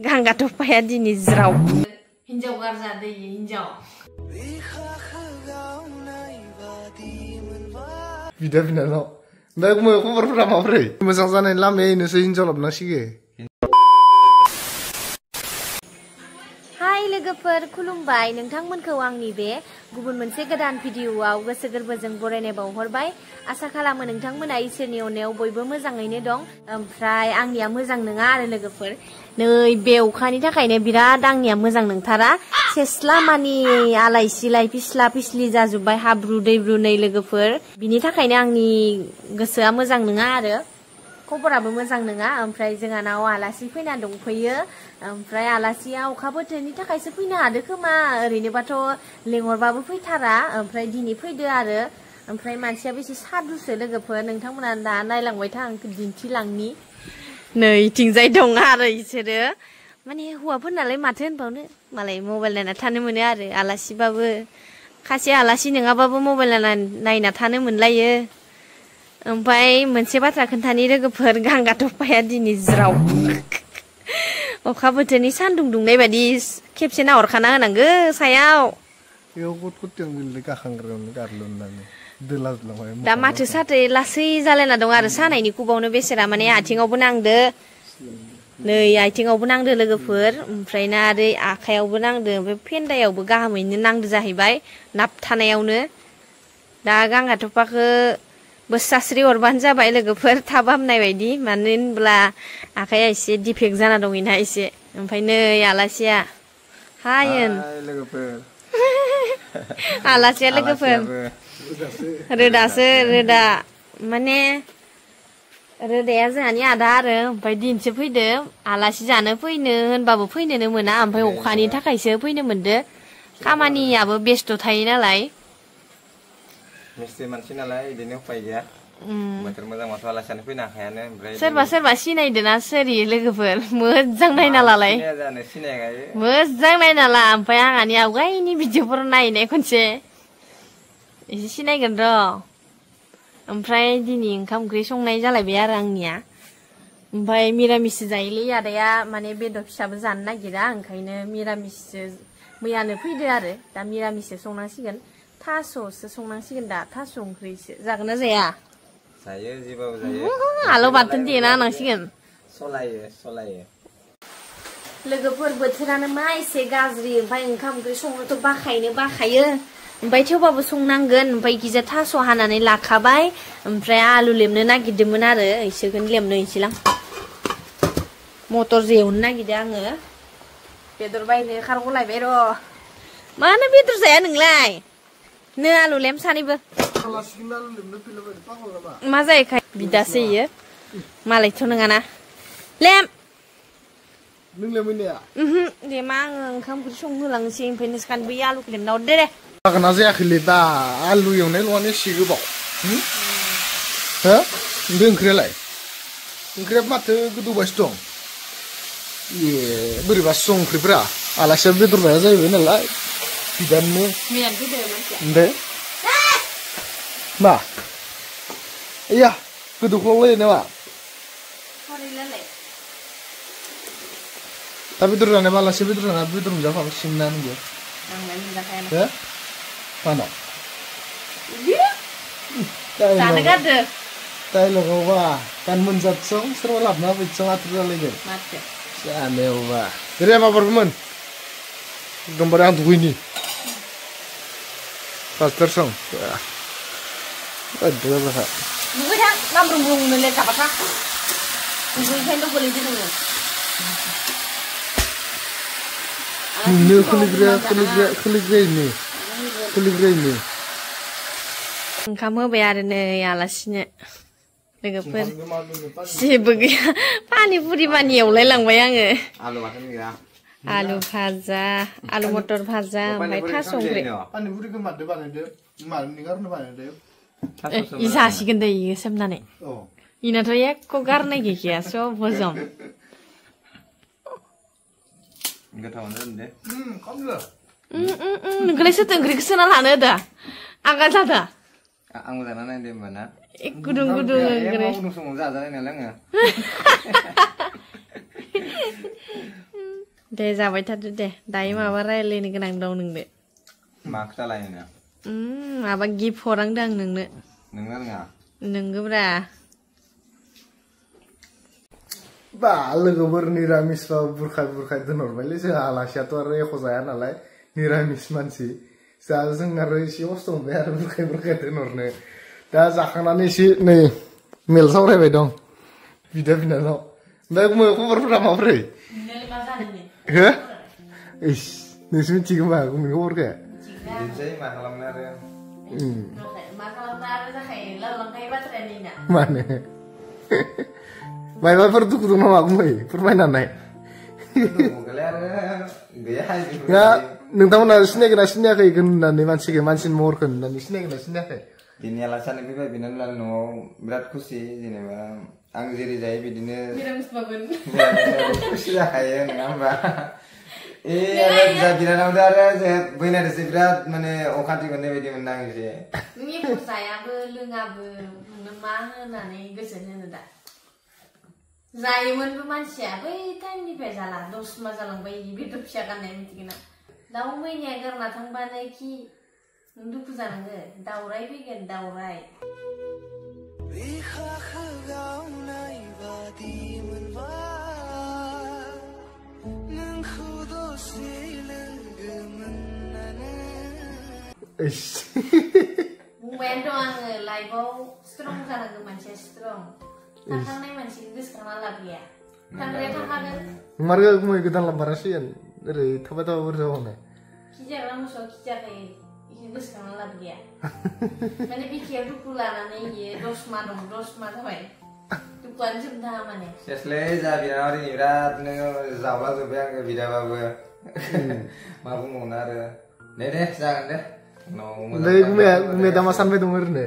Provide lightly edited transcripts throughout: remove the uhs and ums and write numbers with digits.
Gangga topaya dini ज्राव हिन्जाव गारजादै हिन्जाव बिदा बिनानाव ओमफ्राय खबरफोरा माब्रै मोजां जानाय लामाया इनोसै हिन्जाव लाबोनांसिगो हाय लोगोफोर खुलुमबाय नोंथांमोनखौ आंनि बे गुबुन मोनसे गोदान भिडिअआव गोसो गोरबोजों बरायनाय बावहरबाय आसा खालामो नोंथांमोना इसोरनि अननायाव बयबो मोजाङैनो दं ओमफ्राय आंनिया मोजां नङा आरो लोगोफोर नै बे अखानि थाखायनो बिराद आंनिया मोजां नंथारा सेस्ला मानि आलाय सिलाय फिस्ला फिस्लि जाजोब्बाय हाब्रु दैब्रु नै लोगोफोर बिनि थाखायनो आंनि गोसोआ मोजां नङा आरो खबराबो मोजां नङा ओमफ्राय जोंहानाव आलासि फैना दंफैयो ओमफ्राय आलासिया अखा बोथोरनि थाखायसो फैनो हादो खोमा ओरैनोबाथ' लेंहरबाबो फैथारा ओमफ्राय दिनै फैदो आरो ओमफ्राय मानसियाबो एसे सादुसो लोगोफोर नोंथांमोना दा नायलांबाय था आंखौ दिन्थिलांनि नै इथिंजाय दं आरो इसोरो माने हौवाफोर नालाय माथो होनबावनो मालाय मबाइल नायना थानो मोनो आरो आलासिबाबो खासे आलासि नङाबाबो मबाइल नायना थानो मोनलायो ओमफ्राय मोनसे बाथ्रा खोन्थानि लोगोफोर गांगा थफाया दिनै ज्राव अखा बोथोरनि सान्दुं दुंनाय बायदि खेबसे नाहरखाना होनांगो सायाव बेयाव गथ-गथायाव गोलैना गाखांग्रायावनो गारलुननानै दोलाजलांबाय दा माथो साथै लासै जालायना दं आरो सानायनि कुबावनो बेसेरा माने आथिङावबो नांदो नै आथिङावबो नांदो लोगोफोर ओमफ्राय ना आरो आखायावबो नांदो ओमफ्राय फेन्दायावबो गाहामैनो नांदो जाहैबाय नाबथानायावनो दा गांगा थफाखौ बोसास्रि हरबानो जाबाय लोगोफोर थाब हामनाय बायदि मानो होनब्ला आखाया एसे डिफेक्ट जाना दं इना एसे ओमफ्राय नै आलासिया हायेन आलासिया लोगोफोर रोदासो रोदा माने रोदाया जोंहानि आदा आरो ओमफ्राय दिनैसो फैदो आलासि जानो फैनो होनबाबो फैनोनो मोना ओमफ्राय अखानि थाखायसो फैनो मोनदो खामानियाबो बेस्थ' थायो नालाय मिस्ट्रि मानसि नालाय इदिनो उफाय गैया बोथोर मोजां माथो आलासियानो फैनो हाखायानो ओमफ्राय सोरबा सोरबा सिनायदोना सोरि लोगोफोर मोजां नायना लालाय मोजां नायना ला ओमफ्राय आंहानि आवगायनि भिडिअफोर नायनाय खनसे एसे सिनायगोन र' ओमफ्राय दिनै ओंखाम ओंख्रि संनाय जालायबाय आरो आंनिया ओमफ्राय मिरामिससो जायोलै आदाया माने बेदर फिसाबो जानो नागिरा ओंखायनो मिरामिससो मैयानो फैदो आरो दा मिरामिससो संनांसिगोन थास'सो संनांसिगोन दा थास' ओंख्रिसो जागोन ना जाया जायो जेबाबो जायो आलु बाथोन देना होनांसिगोन सलायो लोगोफोर बोथोरानो मा एसे गाज्रि ओमफ्राय ओंखाम ओंख्रि संनोथ' बाखायो ओमफ्राय थेवबाबो संनांगोन ओमफ्राय गिजा थास' हानानै लाखाबाय ओमफ्राय आलु लेमनो नागिरदोंमोन आरो इसोरखौनो लेमनो इसेलां मटर एवनो नागिरदों आङो बेदर बायनो खारग'लायबाय र' मानो बेदर जाया नोंलाय नो आलु लेम सानैबो मा जायोखाय बिदासो इयो मालायथ' नङाना लेम नों लेमैनाया लेमा आङो ओंखाम ओंख्रि संनो होलांनोसै ओमफ्राय नोंसोर बै आलुखौ लेमना हरदो दे जागोना जायाखैलै दा आलु एवनाय ल'आनो एसे गोबाव हो बे ओंख्रिया माथो गोदौबायसो दं ए बोरैबा सं ओंख्रिफोरा आलासिया बेदर जाया जाहैबाय नालाय बिदानो ओमफ्राय मा ओइया गोदौख्लावलायो नामा दा बेदर जानाय आलासि बेदर जाना बेदर मोनजाफागोन ना नोंबो हो मानो जानो गारदो डाइलगावबा गान मोनजाथसं सोरबा लाबोना होफैथसं आथुर जालायगोन जानायावबा रे माबारमोन एकदमबारे आं दुगैनि पास्टारसं दुगैथां नामब्रुं ब्रुंनो जाबाथा दुगैखायनोथ' गोलैदो नोङो खोलिग्रायनो ओंखाम होबाय आरो नै आलासिनो लोगोफोर जेबो गैया पानिपुरि मानि एवलाय लांबाय आङो आलु भाजा आलु मटर भाजा ओमफ्राय थास' ओंख्रि जासिगोन दे इयो सोमनानै इनाथ' एख' गारनाय गैखाया सब हजम नोंखौलाय सोरथो ओंख्रिखौ सोना लानो होदा आंगा जादा आंबो जाना नायदो होमबा ना गुदुं गुदुं गुदुं समाव जाजानाय नालाय आङो दे जाबाय थादो दे दायो माबा रायलायनो गोनां दं नोंनो मा खोथा लायनो माबा गिफ्ट हरांदों आं नोंनो नोंना नङा नोंगोब्रा बा लोगोफोर निरामिस बा बुरखाय दोनहरबायलै जोंहा आलासियाथ' आरो एख' जाया नालाय निरामिस मानसि जों आरो एसे खस्थ' मोनबाय आरो बुरखाय दोनहरनो दा जाखांनानै एसे नै मेल सावरायबाय दं बिदा बिनानाव ओमफ्राय खबरफोरा माबोरै हो इस नोंसो मिथिगौ मा गुमै खबरखौ बिदिनोसै मा खालामनो आरो मा खालामनो आरो जाखायो लांलांखायो बाथ्रायानो ना मानो मायबाफोर दुखु दं नामा गुमै फोरमायनानै दङलै आरो दा नोंथांमोना सिनायगोना सिनायाखै होननानै मानसिनि महरखौ होननानै सिनायगोना सिनायाखै दिनै आलासियानो फैबाय बिनानाव न'आव बिराद खुसि जेनेबा आं जेरै जायो बिदिनो खुसि जाखायो नङा होमबा बिनानावदो आरो बैनादोसो बिराद माने अखान्थि मोननाय बायदि मोनदां एसे जायाबो लोङाबो मा होनानै गोजोन होनो दा जायोमोनबो मानसिया बै टाइमनिफ्राय जाला 10 मा जालांबाय बेदर फिसा गाननाय मिथिगोना दाउ मैनाया गारना थांबानो खि दुखु जानांगो दावराय फैगोन दावराय बुंबायानो दं आङो लाइफआव स्ट्रं जानांगौ मानसिया स्ट्रं थांखांनाय मानसिखौ गोसोखांना लाब गैया थांग्राया थांखागोन मारगा गुमै गोदान लांबारासिगोन ओरै थाबाय बोरै जाबावनो खिजाग्रा मोसौआ खिजाखायो बेखौ गोसोखांना लाब गैया माने बिखायाव दुखु लानानै इयो 10 मा दं 10 मा जाबाय दुखुआनो जोबनो थाङा माने सेसलै जा बिनानाव दिनै बिरादनो जावला जोब्बाय आङो बिदाबाबो मा बुंबावनो आरो दे जागोन दे ओमफ्राय गुमैया दा मा सानबाय दं ओरैनो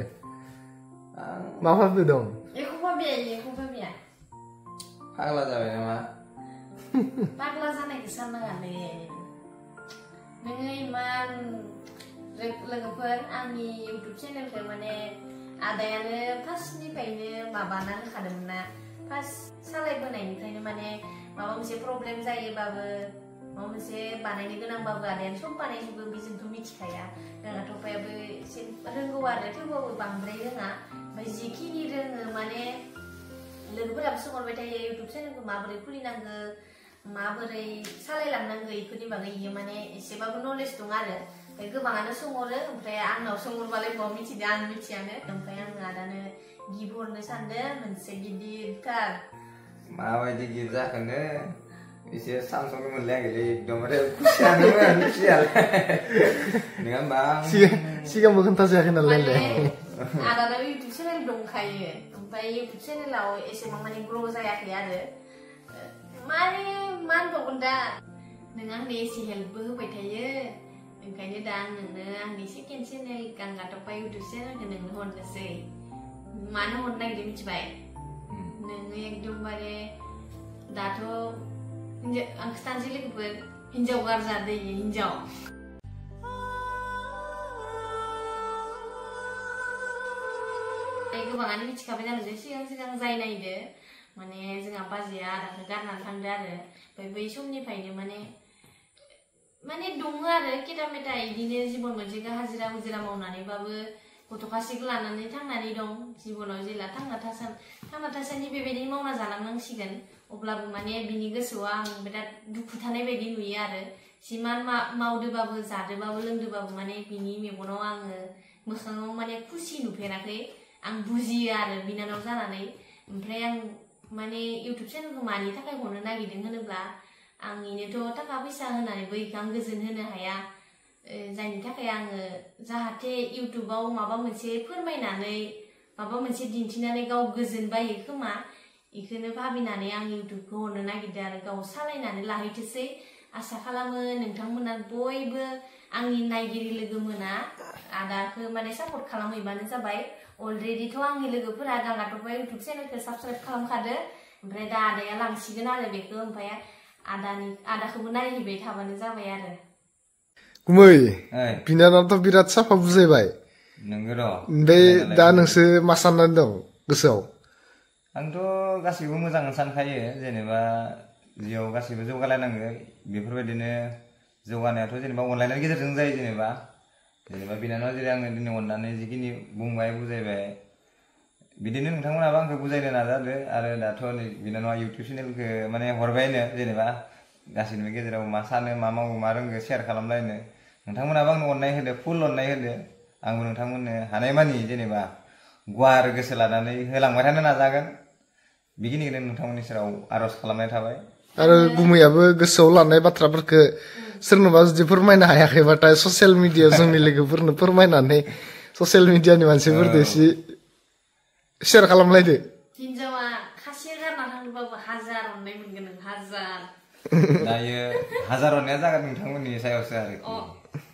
मा खालामबाय दं एखौ भाबिया फाग्ला जाबाय नामा फाग्ला जानायखौ साननाङालै नोङो इमान लोगोफोर आंनि इउटुब चेनेलखौ माने आदायानो फार्स्टनिफ्रायनो माबाना होखादोंमोन ना फार्स्ट सालायबोनायनिफ्रायनो माने माबा मोनसे प्रब्लेम जायोबाबो माबा मोनसे बानायनो गोनांबाबो आदायानो सब बानायजोबो बेजोंथ' मिथिखाया जोंहाथ' अफायाबो एसे रोंगौ आरो थेवबाबो बांद्राय रोङा ओमफ्राय जिखिनि रोङो माने लोगोफोराबो सोंहरबाय थायो इउटुब चेनेलखौ माबोरै खुलिनांगौ माबोरै सालायलांनांगौ बेफोरनि बागै इयो माने एसेबाबो नलेज दं आरो ओमफ्राय गोबाङानो सोंहरो ओमफ्राय आंनाव सोंहरबालाय बहा मिथिदों आं मिथियानो ओमफ्राय आङो आदानो गिफ्ट हरनो सानदों मोनसे गिदिरथार माबायदि गिफ्ट जाखोनो एसे सानसनो मोनलायाखैलै एकदमबारे खुसियानोमोन खुसियालाय नङा होमबा सिगांबो खोन्थाजायाखै नालाय आदानाव इउटुब चेनेल दंखायो ओमफ्राय इउटुब चेनेलाव एसेबां माने ग्र' जायाखै आरो माने मा होनबावगोन दा नों आंनो एसे हेल्पबो होबाय थायो ओंखायनो दा आं नोंनो आंनि सेकेन्ड चेनेल गांगाथफा इउटुब चेनेलखौ नोंनो हरनोसै मानो हरनो नागिरदों मिथिबाय नोङो एकदमबारे दाथ' आं खिथानोसै लोगोफोर हिन्जाव गारजादो हिन्जाव गोबाङानो मिथिखाबाय नालाय सिगां जाय नायदो माने जोंहा बाजैया आदाखौ गारनानै थांदो आरो ओमफ्राय बै समनिफ्रायनो माने दङ आरो केटा मेटा इदिनो जिबन मोनसेखौ हाजिरा हुजिरा मावनानैबाबो गथ' खासेखौ लानानै थांनानै दं जिबनाव जेला थांना थासान्दि बेबायदिनो मावना जालांनांसिगोन अब्लाबो माने बिनि गोसोआव आं बिराद दुखु थानाय बायदि नुयो आरो जिमान मावदोबाबो जादोबाबो लोंदोबाबो माने बिनि मेगनाव आङो मोखाङाव माने खुसि नुफेराखै आं बुजियो आरो बिनानाव जानानै ओमफ्राय आं माने इउटुब चेनेलखौ मानि थाखाय हरनो नागिरदों होनोब्ला आं इनोथ' थाखा फैसा होनानैबो इखौ आं गोजोन होनो हाया जायनि थाखाय आङो जाहाथे इउटुबाव माबा मोनसे फोरमायनानै माबा मोनसे दिन्थिनानै गाव गोजोन बायो खोमा इखौनो भाबिनानै आं इउटुबखौ हरनो नागिरदों आरो गाव सालायनानै लाहैथोसै आसा खालामो नोंथांमोना बयबो आंनि नायगिरि लोगो मोना आदाखौ माने सापर्ट खालामहैबानो जाबाय अलरेडिथ' आंनि लोगोफोरा गांगाथफा इउटुब चेनेलखौ साबसक्राइब खालामखादो ओमफ्राय दा आदाया लांसिगोन आरो बेखौ ओमफ्राय आदाखौबो नायहैबाय थाबानो जाबाय आरो गुमै बिनानावथ' बिराद साफा बुजायबाय नोंगो र' ओमफ्राय दा नोंसो मा साननानै दं गोसोआव आंथ' गासैबो मोजां सानखायो जेनेबा जिउआव गासैबो जौगालायनांगो बेफोरबायदिनो जौगानायाथ' जेनेबा अनलायनायनि गेजेरजों जायो जेनेबा बिनानावा जेरै आंनो दिनै अननानै जिखिनि बुंबाय बुजायबाय बिदिनो नोंथांमोनाबो आंखौ बुजायनो नाजादो आरो दाथ' नै बिनानावा इउटुब चेनेलखौ माने हरबायनो जेनेबा गासैनिबो गेजेराव मा सानो मा मावो मा रोंगो शेयार खालामलायनो नोंथांमोनाबो आंनो अननाय होदो फुल अननाय होदो आंबो नोंथांमोननो हानायमानि जेनेबा गुवार गोसो लानानै होलांबाय थानो नाजागोन बेखिनिखौनो नोंथांमोननि सेराव आर'ज खालामनाय थाबाय आरो गुमैयाबो गोसोआव लानाय बाथ्राफोरखौ सोरनोबा जुदि फोरमायनो हायाखैबाथाय ससियेल मिडियायाव जोंनि लोगोफोरनो फोरमायनानै ससियेल मिडियानि मानसिफोरजों एसे शेयार खालामलायदो हिनजावा खासे गारना थांबाबो हाजार अननाय मोनगोन नों हाजार दायो हाजार अननाया जागोन नोंथांमोननि सायावसो आरोखि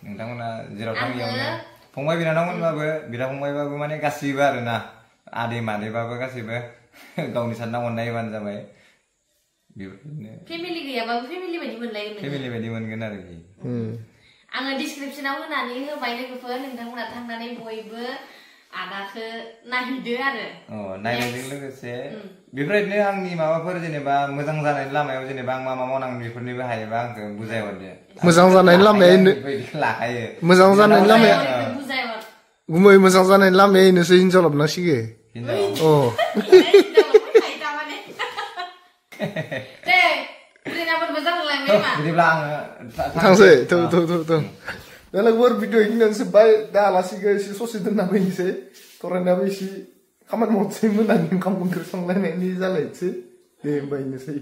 नोंथांमोना जेराव थाङियावनो फंबाय बिनानावमोनबाबो बिदा फंबायबाबो माने गासैबो आरोना आदै मादैबाबो गासैबो गावनि सानना अननाय होबानो जाबाय बेबायदिनो फेमिलि गैयाबाबो फेमिलि बायदि मोनलायगोन फेमिलि बायदि मोनगोन आरोखि आङो डिसक्रिपसनाव होनानै होबाय लोगोफोर नोंथांमोना थांनानै बयबो आदाखौ नायहैदो आरो नायनायजों लोगोसे बेफोरबायदिनो आंनि माबाफोर जेनेबा मोजां जानायनि लामायाव जेनेबा आं मा मा मावनांगौ बेफोरनिबो हायोबा आंखौ बुजायहरदो मोजां जानायनि लामाया लाखायो मोजां जानायनि लामाया गुमै मोजां जानायनि लामाया इनोसै हिनजाव लाबनांसिगो बिदिब्ला आङो थांसै दा लोगोफोर भिडिअ इखिनियावनो जोब्बाय दा आलासिखौ एसे ससे दोनना फैनोसै थरायनायाबो एसे खामानि मावनोसै मोनानि ओंखाम ओंख्रि संलायनायनि जालायनोसै दे होमबा इनोसै